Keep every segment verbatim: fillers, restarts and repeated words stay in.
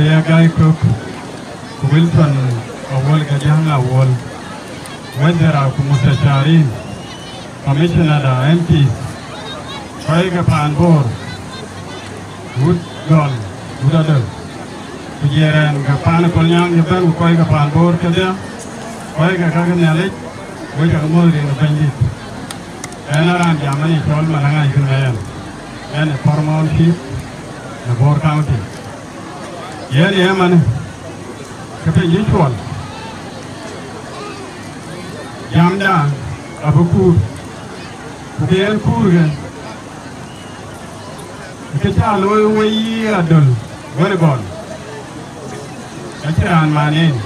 Ye Gai Kok, ku Wilson Awol, Gadiaŋ Awol, wazira ku mustasharin, commissioner da M Ps, kɔc ke paan Bor, wut gɔl, wut adöl, ku jiɛɛr ɛn ke paan Kolnyaŋ ëbɛ̈n, ku kɔc ke paan Bor kedhie, kɔc ke ka ke Nhialic, wek cak muɔ̈th rin ë Bɛ̈nydït. Ɛn a raan jam ɛn ë cɔl Malaŋ Ayic Mɛɛn, ɛn ë paramount chief në Bor County. Yen ye man, ke piny cï cuɔl, jamda abï kuur, ku ke yen kuurkë, ke cä looi wei yï adöl wën gɔl, acïn raan man en,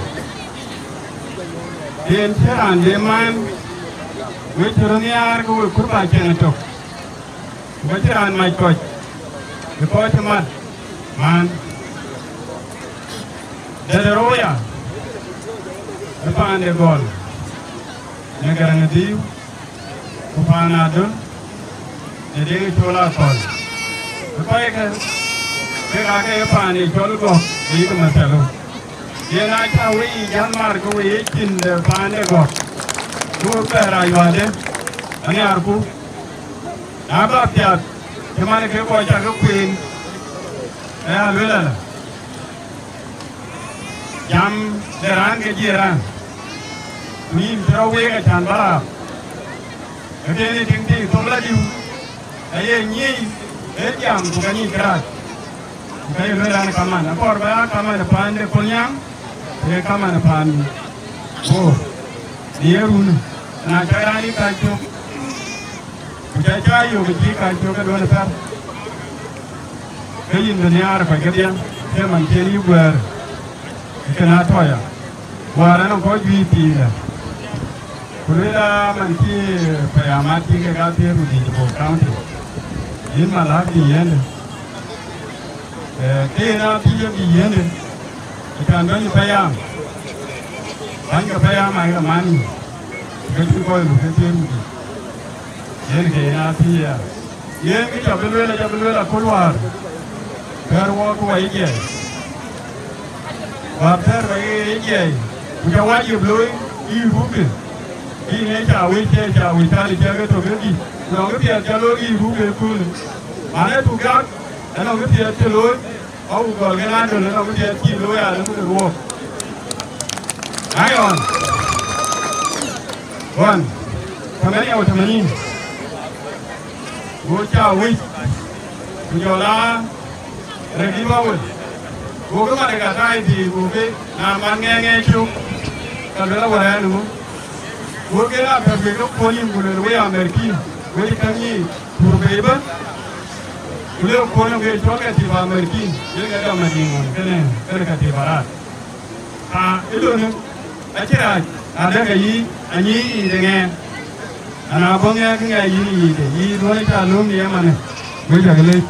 yen cïn raan de man, wek cï röt nhiaar ke wek kuur bä cieŋ ëtök. Ku ka cïn raan mac kɔc, bï kɔc cï mat, man. Dɛ̈t ë rou ya, ë paan de gɔl, në Gäräŋ ë Dhiu, ku paan Adöl, në Deŋ ë Col Akɔ̈l. Ë kɔckë, kek aake ye paan ë cɔl Gɔ̈k, ë yïk Mathalu. Yen acä wei yic jäl mar ke wei ye cin de paan de Gɔ̈k, ku wek bɛ̈ɛ̈r ayuatde, anhiaarku. Na bä piath, cï man ke kɔc cä ke kueen, ke ya luel ala, jam de raan ke jiëë raan, ku yïn cï rɔt week acän bä raap. Ke kënë tiŋ tïŋ thok la diu, aye nyic, ee jam ku ka nyic kërac. Ku ka ye luel an, kaman, akɔɔr bä ya kaman ë paan de Kolnyaŋ, ku ye kaman ë paan Bor, në ye run, na cä raan yï kac cök, ku cä cä yök cï kac cök ke duɔ̈n ë thär, ke yïn bï nhiaar kɔc kedhie, ke man cï en yï guɛ̈ɛ̈r, ke na tɔ̈ ya, wäär anɔŋ kɔc juëc piinë. Ku lueel aa, man cï payam aa tïŋ kek athiëër ku dhïc Bor County, yïn malak bï yiëndë. Eh, ke yen aa pïïr bï yiëndë, ë kan bɛ̈ny payam, bäny ke payam aa ke man yic, ke cïn kɔc luk ke thiëër ku dhïc. Yen ke yen aa pïïr ya. Yen kë cä bï lueel, acä bï lueel aköl wäär, thɛɛr wɔ ke wɔ ye jiɛɛi. Wäär thɛɛr wɔ ye jiɛɛi, ku cä wajib looi yï rupde, yïn ee cä wec, cï cä wec täänë cä ke tök ë dït, ku nɔŋ kë piɛth cä looi yï rupde ëköölë. Man ee tuk gak, anɔŋ kë piɛth cï looi, awu gɔl ke na döl, anɔŋ kë piɛth cï looi alëmkë ruɔɔk. Ayon. Ɣɔn, tamanin au tamanin. Go cä wec, ku jɔl aa rek yï bä wël. Go ke mat ë ka taai dhil, go ke na man ŋɛɛŋɛɛ cök, ka luel awär ɛn ŋö. Go ke na pɛ̈k wek ke kuɔny yïn, ku luel wek Amerikin, wek käŋ yiic, pur bei ëbën. Ku le kuɔny wek cɔl katiba Amerikin, yen ke gam adïŋ ɣɔn kënë, kënë katiba raat. Aa, ë lon acï rac, adɛ̈ ke yï, anyï yiic ë ŋɛɛr. Ana bɔ̈ ŋɛɛr, ke ŋɛɛr yïn yiic de, yï duɔ̈n cä löm ye manë, wek cä ke lec.